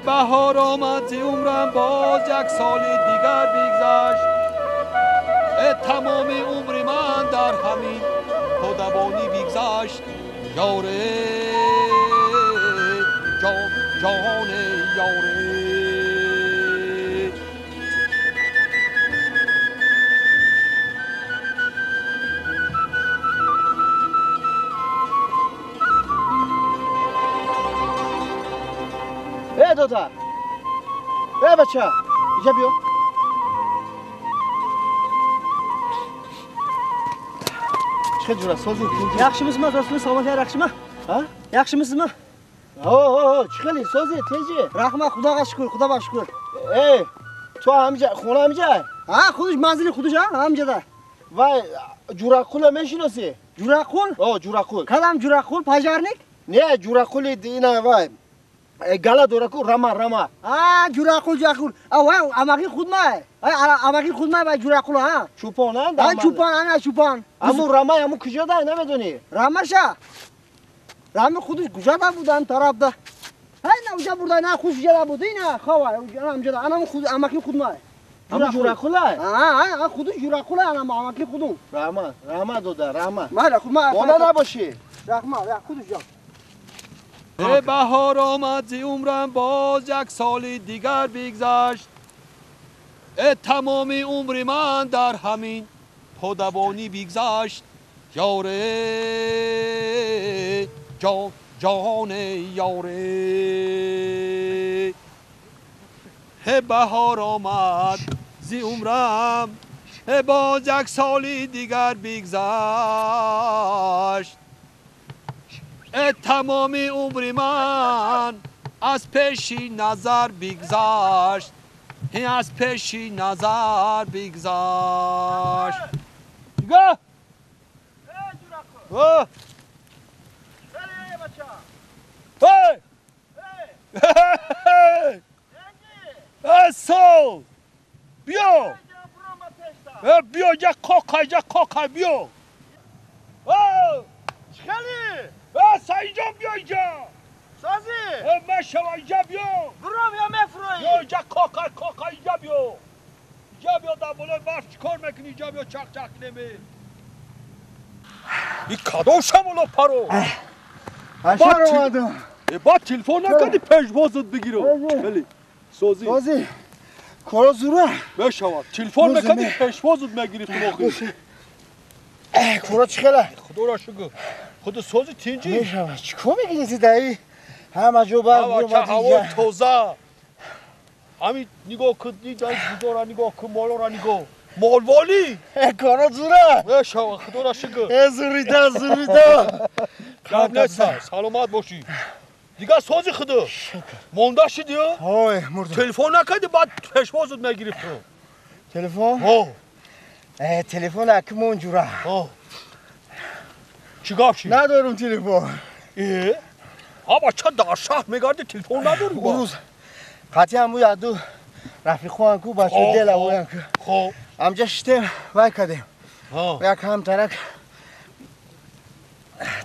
بهار آمد زی عمرم باز یک سال دیگر بگذشت. تمام عمر من در همین پادبانی بگذشت. یاره جان جان یاره. ای دوتا، ای بچه، اینجا بیا. چه جوره سازی؟ Yaxşımısınız dostum, salamat yaxşımı? Ha? Yaxşımısınız? Ho چخلی سازی تیجی؟ رحمت خدا شکر، خدا شکر. ای تو همجا خونه همجا؟ ها خودش منزل خودش ها همجا ده. وای جورقول میشناسی؟ جورقول؟ آه جورقول. کدام جورقول؟ پاجارنیک؟ نه جورقول اینا وای گلا دورکو رما رما. آه جورقول جورقول. آه وای اماکی خود ما. اماکی خود ما وای جورقول ها. چوپان ها؟ ها چوپان ها چوپان. امو رما امو کجا ده نمیدونی؟ رماشا. رم خودش کجا ده بودن طرف ده. های نه اونجا برده نه خوش جدا بود نه خواه اونجا همجا انا خود اماکی خود ما. امو جورقول ها؟ آه آه خودش جورقول انا اماکی خودم. رما رما دوده رما. ما خود ما. بالا نباشی. رحمت خودش جان. بهار آمد زی عمرم باز یک سال دیگر بگذشت. تمام عمر من در همین پادبانی بگذشت. یاره جان جان یاره. بهار آمد زی عمرم باز یک سال دیگر بگذشت. تمام عمر من از پیشی نظر بگذشت. از پیشی نظر بگذشت. نگاه اه ای سال بیا بیا یک کاکای یک کاکای بیا. خیلی سعید جان بیا اینجا. سازی من اینجا بیا. برام یا مفروی؟ یا اینجا کاکای کاکای اینجا بیا. اینجا بیا در بالای برف چیکار میکنی؟ اینجا بیا چق چق نمی. این کدام شمالا پرو؟ اشار اومدم. با تلفن نکردی پژوازت بگیرم. بله سازی. سازی کارا زوره. بشود تلفن نکردی پژوازت میگیرفتم آخه. کارا چخله؟ خدا را شکر. خود سازی تینجی؟ میشود چیکار میگیری دایی؟ همه جو برف برو هوا تازه. همین نگاه کن دیدن بزا را نگاه کن مالا را نگاه. مالوالی؟ کارا زوره. میشود خدا را شکر. زوریده زوریده. گپ نیست سلامت باشی. دیگه سازی خدا. مونده شدی ها؟ های مردم. تلفن نکردی بعد پشوازت میگرفتم. تلفن؟ ها. تلفن اکم اونجوره. ها. چیکار چی؟ ندارم تلفن. ای؟ ها بچه در شهر میگردی تلفن نداری؟ اون روز قطعی هم بود دو رفیقو هم کو بچه دل هم کو. خب. همجا شدیم وای کردیم. یک هم ترک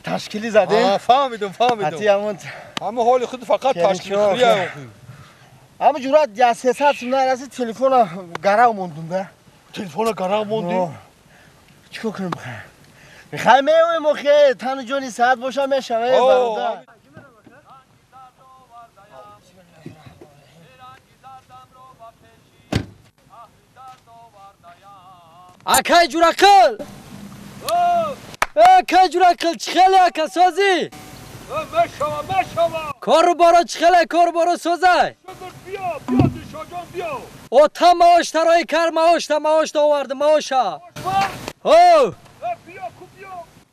تشکیلی زدیم. فهمیدم فهمیدم. قطعی همون همه حال خود فقط تشکیل خریه. همه جورات یا 300 سومن رسید تلفن گرو موندم ده. تلفن گرو موندی؟ چیکار کنم بخیر؟ میخوای میویم آخه تن جانی ساعت باشم میشم ای برادر. اکای جورقل اکای جورقل چخلی اکا سازی؟ مشوا کارو بارو چخلی کارو بارو سازی؟ بیا بیا دشا جان بیا. او تا معاش ترای کار معاش تا معاش تا آورد معاشا. هو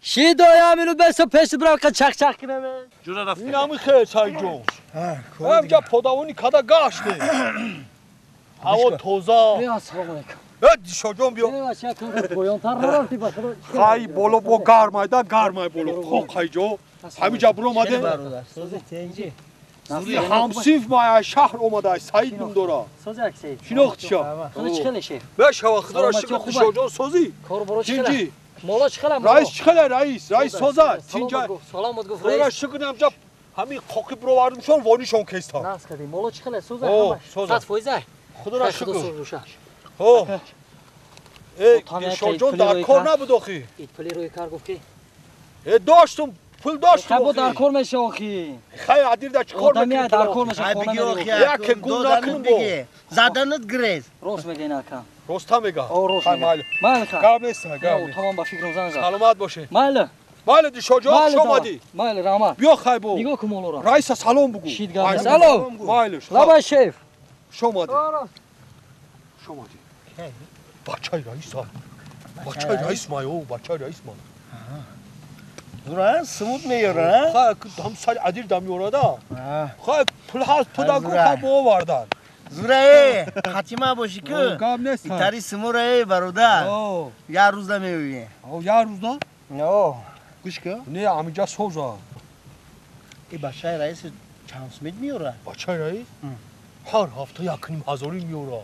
شی دویا منو بس پیش برام که چق چق کنم. این همین خیر سعید جان. همجا پادوانی کدا گشته. هوا تازه. سلام علیکم. دیشا جان بیا. خی بالا با گرمای دا گرمای بالا. خو جو همینجا برو اومده. همسیف ما شهر اومده سعید نوم داره. شناخت شا. بشه خدا را شکر دیشا جان سازی. مالا چخله رئیس چخله رئیس رئیس سازه. سلامت گفت رئیس. خدا را شکر همجا ҳамин қоқи бировардумшон вонишон кестан. Нас кардем. Моло чӣ хеле сӯза ҳамаш. 100%. Худоро шукр. Ҳо. Э, Дилшодҷон дар кор набуд охи. Пули рӯи кар гуфт ки? Э, доштум, пул доштум. Хай бо дар кор меша охи. Хай адир да чӣ кор мекунӣ? Дар кор меша хона мерӣ. Яке гум накун бо. Заданат грез. Рост мегӯ ин ака. Роста мега. О, рост мега. Майли ха. Гап нест, гап нест. Тамом ба фикрам занг зад. Саломат бошед. Майли. Майли Дилшодҷон, хуш омадӣ. Майли, раҳмат. Биё хай бо. Нигоҳ кун молоро. Раиса салом бугӯ. Шид гап нест. Алло. Майли. Лабай шеф. Хуш омадӣ. Хуш омадӣ. Бачаи раиса. Бачаи раис ма, ё, бачаи раис ма. Зура, смут меёра, а? Хай, ҳам сари адир да меёрада. Хай, пул ҳаст, пул ку хай бовардан. Зура, э, хатима боши ку. Гап нест. Итари смура, э, бародар. Як рӯз да меоӣ. Як рӯз да? О, гӯш ку. Не, ҳаминҷа соза. Э, бачаи раис чанд сумит меёра? Бачаи раис? Ҳар ҳафта 1,5 ҳазорӣ меёра.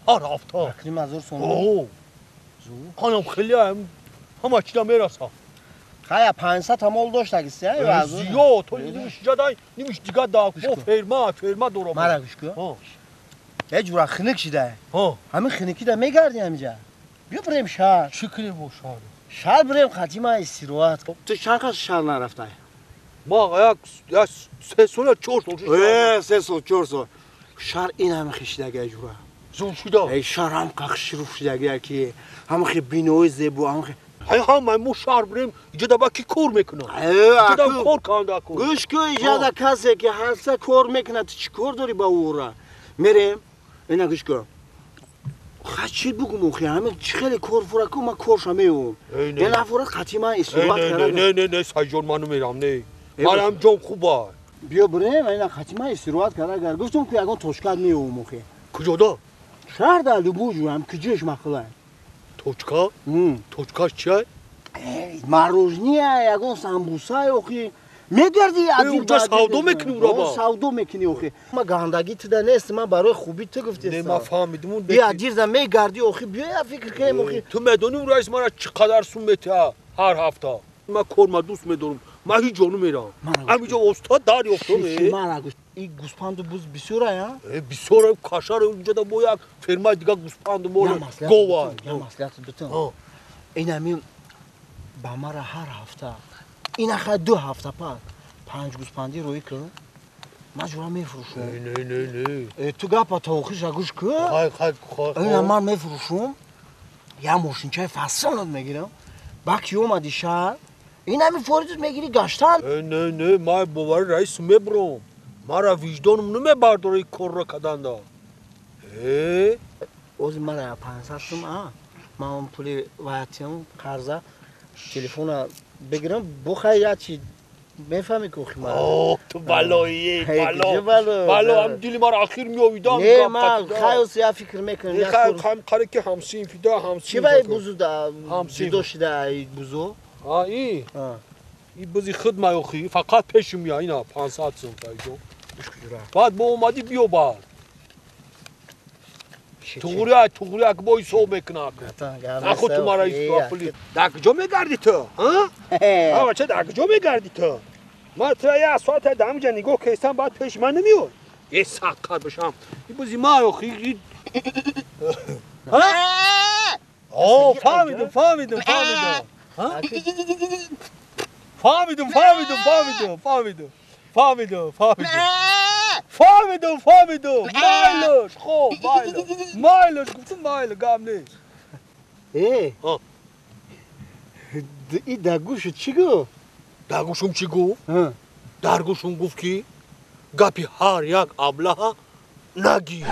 Ҳар ҳафта. 1,5 ҳазор сомон? О. Ханам хеле ҳама чиза мераса. Хая 500 мол доштагиси, а? Зиёд, то нимиш ҷадай, нимиш дига да, бо ферма, ферма дорам. Мара гӯш ку. Э, ҷура хиник шида. Ҳамин хиникида мегардӣ ҳаминҷа. Биё бирем шаҳр. Чӣ кунем бо шаҳр? Шаҳр бирем хатима истироҳат. Ту чанд қас шаҳр нарафтай? Ма як 3 сол ё 4 сол. Э, 3 сол, 4 сол. Шаҳр ин ҳама хишидага ҷура. Зур шуда. Эй, шаҳр ҳам қахшируф шидага ки, ҳама хи бинои зебо, ҳама хи Ҳай ҳама мо шаҳр бирем, иҷода ба ки кор мекунад? Иҷода кор канда ку. Гӯш ку, иҷода касе ки ҳаста кор мекунад, ту чӣ кор дорӣ ба ӯра? Мерем, ина гӯш ку. Хай чӣ бугум охи, ҳамин чӣ хеле кор фура ку, ман корша меом. Е нафура қатъи ман истироҳат карда. Не, не, не, Сайҷон, ман намерам, не. Манам ҷон хуба. Биё бирем, ина қатъи ман истироҳат карда. Агар гуфтум ку ягон точкат меом охи. Куҷода? Шаҳр да любой ҷо, ҳам куҷош мақулай. Точка? Точкаш чия? Мороженое, ягон самбуса охи. Мегардӣ уҷа савдо мекунӣ ураба? Савдо мекунӣ охи. Ма гандагӣ туда нест, ман барои хубӣ ту гуфтестам. Не, ман фаҳмидим. Биё адирза мегардӣ охи, биё я фикр кунем охи. Ту медонӣ раис мара чӣ қадар сум метиҳа ҳар ҳафта? Ман корма дӯст медорам, ман ҳеҷ ҷо намерам. Ҳаминҷо устод дар ёфтам. Мара гӯш, и гӯспанду буз бисёра, я? Э, бисёра, кашара унҷа бо як фермаи дига гӯспанду мол гова. Я маслиҳат битам. Ин ҳамин ба мара ҳар ҳафта, ин аха 2 ҳафта пас 5 гӯспандӣ рӯй кун. Ман ҷура мефурӯшам. Не, не, не. Э, ту гапа то охиша гӯш кун. Хай, хай, хай. Ина ман мефурӯшам. Я мошинчаи фасонат мегирам. Ба ки омади шаҳр, ин ҳамин форидут мегирӣ гаштан. Не, не, ман бовари раис мебурам. Мара виҷдонам намебардора ин корро карданда. Э? Ози мара 500 сум, а? Ман пули ваятиам қарза телефона бигирам, бухай я чи мефаҳмӣ ки охи мара. О, ту балои, бало. Бало, ҳам дили мара ахир меовидам. Не, ман хайос я фикр мекунам. Не, хай, ҳам қари ки ҳамсинфида, ҳамсинф. Чи вай бузу да ҷудо шида бузу? А, и? И бузи худ май охи, фақат пешим я, ина 500 сум файҷон. Баъд бо омадӣ биё баъд. Туғрия, туғрия ки бо ҳисоб мекунад. Нахо ту мара ҳисоб Дар куҷо мегардӣ ту? А? Бача, дар куҷо мегардӣ ту? Ман ту як соат дар ҳаминҷа нигоҳ кестам, баъд пеши ман намеоӣ. Е саққат бошам. И бузи ма охи. О, фаҳмидам, фаҳмидам, фаҳмидам. Фаҳмидам, фаҳмидам, фаҳмидам, фаҳмидам. Фаҳмидам, фаҳмидам. Фаҳмидам, фаҳмидам. Майлаш, хоб, майлаш. Майлаш, гуфтам майлаш, гап нест. Э? И дар гӯшат чӣ гуфт? Дар гӯшум чӣ гуфт? Дар гӯшум гуфт ки гапи ҳар як аблаҳа нагир.